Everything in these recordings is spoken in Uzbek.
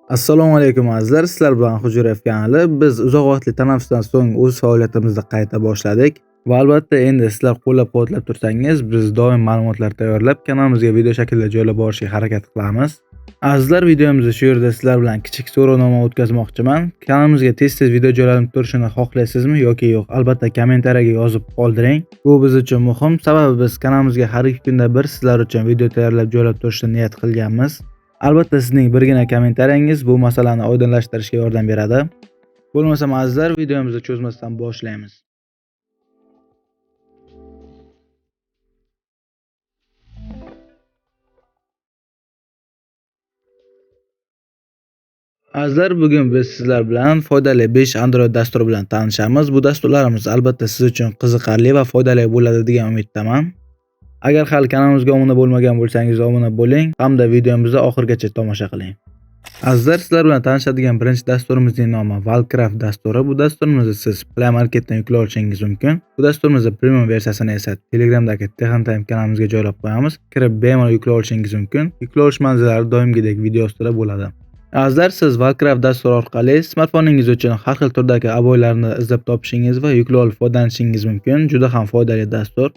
Assalomu alaykum azizlar, sizlar bilan Hujurayev kanali. Biz uzoq vaqtli tanaffusdan so'ng o'z faoliyatimizni qayta boshladik va albatta endi sizlar qo'llab-quvvatlab tursangiz, biz doim ma'lumotlar tayyorlab kanalimizga video shaklida joylab borishga harakat qilamiz. Azizlar, videomizni shu yerda sizlar bilan kichik so'rovnoma o'tkazmoqchiman. Kanalimizga tez-tez video joylanib turishini xohlaysizmi yoki yo'q? Albatta kommentariyaga yozib qoldiring. Bu biz uchun muhim, sababi biz kanalimizga har 2 kunda bir sizlar uchun video tayyorlab joylab turishni niyat qilganmiz. Albatta sizning birgina kommentariyangiz bu masalani oydinlashtirishga yordam beradi. Bo'lmasam azizlar, videomizni cho'zmasdan boshlaymiz. Azizlar, bugun biz sizlar bilan foydali 5 Android dasturi bilan tanishamiz. Bu dasturlarimiz albatta siz uchun qiziqarli va foydali bo'ladi degan umiddaman. Agar hali kanalimizga obuna bo'lmagan bo'lsangiz, obuna bo'ling hamda videomizni oxirigacha tomosha qiling. Azizlar, sizlar bilan tanishadigan birinchi dasturimizning nomi Valcraft dasturi. Bu dasturimizni siz Play Marketdan yuklab olishingiz mumkin. Bu dasturimizni premium versiyasini esa Telegramdagi TexnoTime kanalimizga joylab qo'yamiz. Kirib bemalol yuklab olishingiz mumkin. Yuklab olish manzillari doimgidek video ostida bo'ladi. Azizlar, siz Valcraft dasturi orqali smartfoningiz uchun har xil turdagi oboylarni izlab topishingiz va yuklab olib foydalanishingiz mumkin. Juda ham foydali dastur.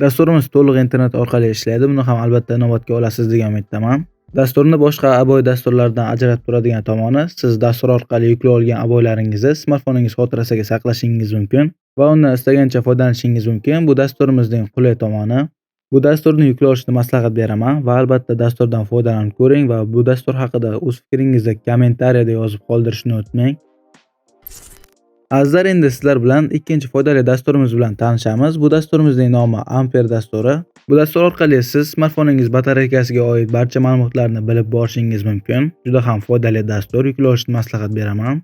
Dasturimiz to'liq internet orqali ishlaydi. Buni ham albatta inobatga olasiz degan umiddaman. Dasturni boshqa oboy dasturlaridan ajratib turadigan tomoni, siz dastur orqali yuklab olgan oboylaringizni smartfoningiz xotirasiga saqlashingiz mumkin va undan istagancha foydalanishingiz mumkin. Bu dasturimizning qulay tomoni. Bu dasturni yuklab olishni maslahat beraman va albatta dasturdan foydalanib ko'ring va bu dastur haqida o'z fikringizni kommentariyada yozib qoldirishni unutmang. Azizlar, endi sizlar bilan ikkinchi foydali dasturimiz bilan tanishamiz. Bu dasturimizning nomi Ampere dasturi. Bu dastur orqali siz smartfoningiz batareykasiga oid barcha ma'lumotlarni bilib borishingiz mumkin. Juda ham foydali dastur, yuklab olishni maslahat beraman.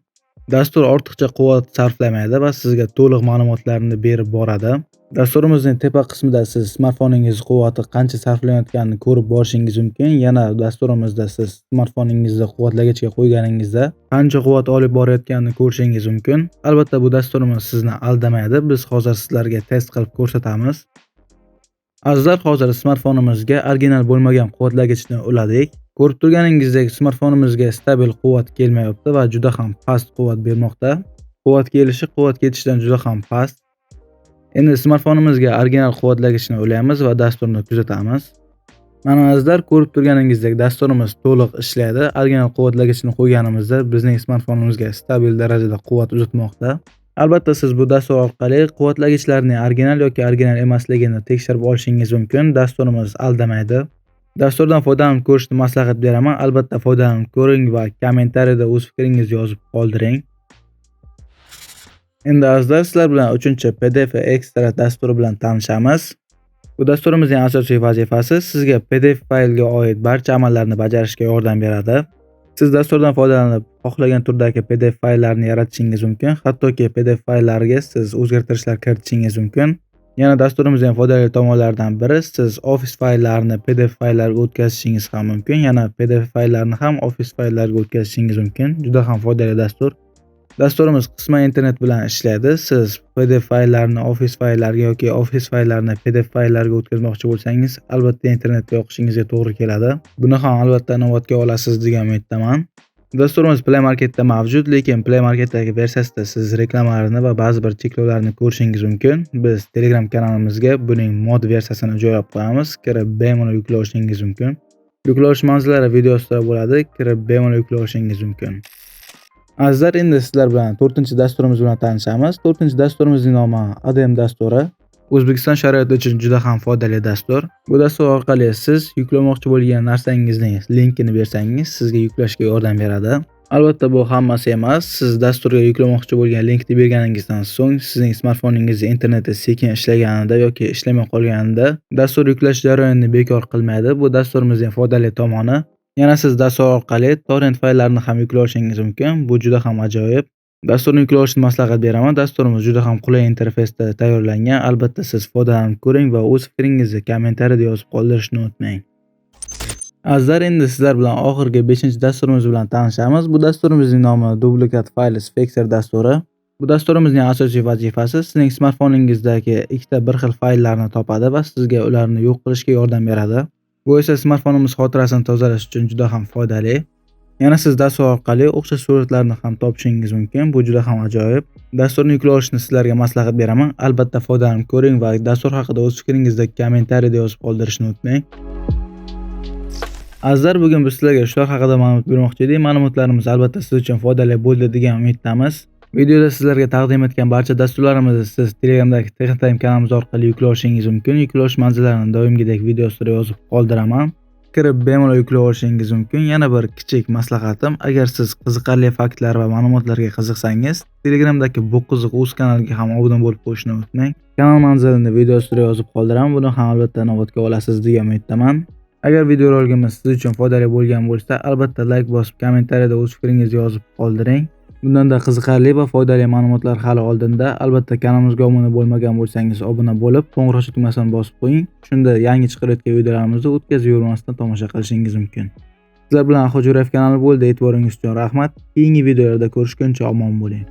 Dastur ortiqcha quvvat sarflamaydi va sizga to'liq ma'lumotlarni berib boradi. Dasturimizning tepa qismida siz smartfoningiz quvvati qancha sarflanayotganini ko'rib borishingiz mumkin. Yana dasturimizda siz smartfoningizni quvvatlagichga qo'yganingizda qancha quvvat olib borayotganini ko'rishingiz mumkin. Albatta bu dasturimiz sizni aldamaydi. Biz hozir sizlarga test qilib ko'rsatamiz. Azizlar, hozir smartfonimizga original bo'lmagan quvvatlagichni uladik. Ko'rib turganingizdek smartfonimizga stabil quvvat kelmayapti va juda ham past quvvat bermoqda. Quvvat kelishi quvvat ketishidan juda ham past. Endi smartfonimizga original quvvatlagichni ulaymiz va dasturni kuzatamiz. Mana azizlar, ko'rib turganingizdek dasturimiz to'liq ishlaydi. Original quvvatlagichni qo'yganimizda bizning smartfonimizga stabil darajada quvvat uzatmoqda. Albatta siz bu dastur orqali quvvatlagichlarning original yoki original emasligini tekshirib olishingiz mumkin. Dasturimiz aldamaydi. Dasturdan foydalanib ko'rishni maslahat beraman. Albatta foydalanib ko'ring va kommentariyada o'z fikringizni yozib qoldiring. Endi azizlar, sizlar bilan 3-chi PDF Extra dasturi bilan tanishamiz. Bu dasturimizning asosiy vazifasi sizga PDF faylga oid barcha amallarni bajarishga yordam beradi. Siz dasturdan foydalanib xohlagan turdagi PDF fayllarni yaratishingiz mumkin. Hattoki PDF fayllarga siz o'zgartirishlar kiritishingiz mumkin. Yana dasturimizning foydali tomonlaridan biri, siz Office fayllarini PDF fayllarga o'tkazishingiz ham mumkin. Yana PDF fayllarni ham Office fayllariga o'tkazishingiz mumkin. Juda ham foydali dastur. Dasturimiz qisman internet bilan ishlaydi. Siz PDF fayllarini Office fayllariga yoki Office fayllarini PDF fayllarga o'tkazmoqchi bo'lsangiz, albatta internetga yoqishingizga to'g'ri keladi. Buni ham albatta inobatga olasiz degan umiddaman. Dasturimiz Play Marketda mavjud, lekin Play Marketdagi versiyasida siz reklamalarni va ba'zi bir cheklovlarni ko'rishingiz mumkin. Biz Telegram kanalimizga buning mod versiyasini joylab qo'yamiz. Kirib bemalol yuklab olishingiz mumkin. Yuklab olish manzillari video ostida bo'ladi. Kirib bemalol yuklab olishingiz mumkin. Azizlar, endi sizlar bilan 4-dasturimiz bilan tanishamiz. 4-dasturimizning nomi ADM dasturi. O'zbekiston sharoiti uchun juda ham foydali dastur. Bu dastur orqali siz yuklamoqchi bo'lgan narsangizning linkini bersangiz, sizga yuklashga yordam beradi. Albatta bu hammasi emas. Siz dasturga yuklamoqchi bo'lgan linkni berganingizdan so'ng sizning smartfoningiz interneti sekin ishlaganida yoki ishlamay qolganida dastur yuklash jarayonini bekor qilmaydi. Bu dasturimizning foydali tomoni. Yana siz dastur orqali torrent fayllarini ham yuklab olishingiz mumkin. Bu juda ham ajoyib. Dasturni yuklab olishni maslahat beraman. Dasturimiz juda ham qulay interfeysda tayyorlangan. Albatta siz foydalanib ko'ring va o'z fikringizni kommentariyada yozib qoldirishni unutmang. Azizlar, endi sizlar bilan oxirgi 5-dasturimiz bilan tanishamiz. Bu dasturimizning nomi Duplicate Files Fixer dasturi. Bu dasturimizning asosiy vazifasi sizning smartfoningizdagi ikkita bir xil fayllarni topadi va sizga ularni yo'q qilishga yordam beradi. Bu esa smartfonimiz xotirasini tozalash uchun juda ham foydali. Yana siz dastur orqali o'xshash suratlarni ham topishingiz mumkin. Bu juda ham ajoyib. Dasturni yuklab olishni sizlarga maslahat beraman. Albatta foydalanib ko'ring va dastur haqida o'z fikringizni kommentariyada yozib qoldirishni unutmang. Azizlar, bugun biz sizlarga shular haqida ma'lumot bermoqchi edik. Ma'lumotlarimiz albatta siz uchun foydali bo'ldi degan umiddamiz. Videoda sizlarga taqdim etgan barcha dasturlarimizni siz Telegramdagi TexnoTime kanalimiz orqali yuklab olishingiz mumkin. Yuklash manzillarini doimgidek video ostida yozib qoldiraman. Kirib bemalol yuklab olishingiz mumkin. Yana bir kichik maslahatim, agar siz qiziqarli faktlar va ma'lumotlarga qiziqsangiz, Telegramdagi Bu qiziq uz kanaliga ham obuna bo'lib qo'yishni unutmang. Kanal manzilini video ostida yozib qoldiraman. Buni ham albatta inobatga olasiz degan umiddaman. Agar videorolikimiz siz uchun foydali bo'lgan bo'lsa, albatta like bosib, kommentariyada o'z fikringizni yozib qoldiring. Bundanda qiziqarli va foydali ma'lumotlar hali oldinda. Albatta kanalimizga obuna bo'lmagan bo'lsangiz, obuna bo'lib, qo'ng'iroqcha tugmasini bosib qo'ying. Shunda yangi chiqarayotgan videolarimizni o'tkazib yubormasdan tomosha qilishingiz mumkin. Sizlar bilan Ahojo'rayev kanali bo'ldi. E'tiboringiz uchun rahmat. Keyingi videolarda ko'rishguncha omon bo'ling.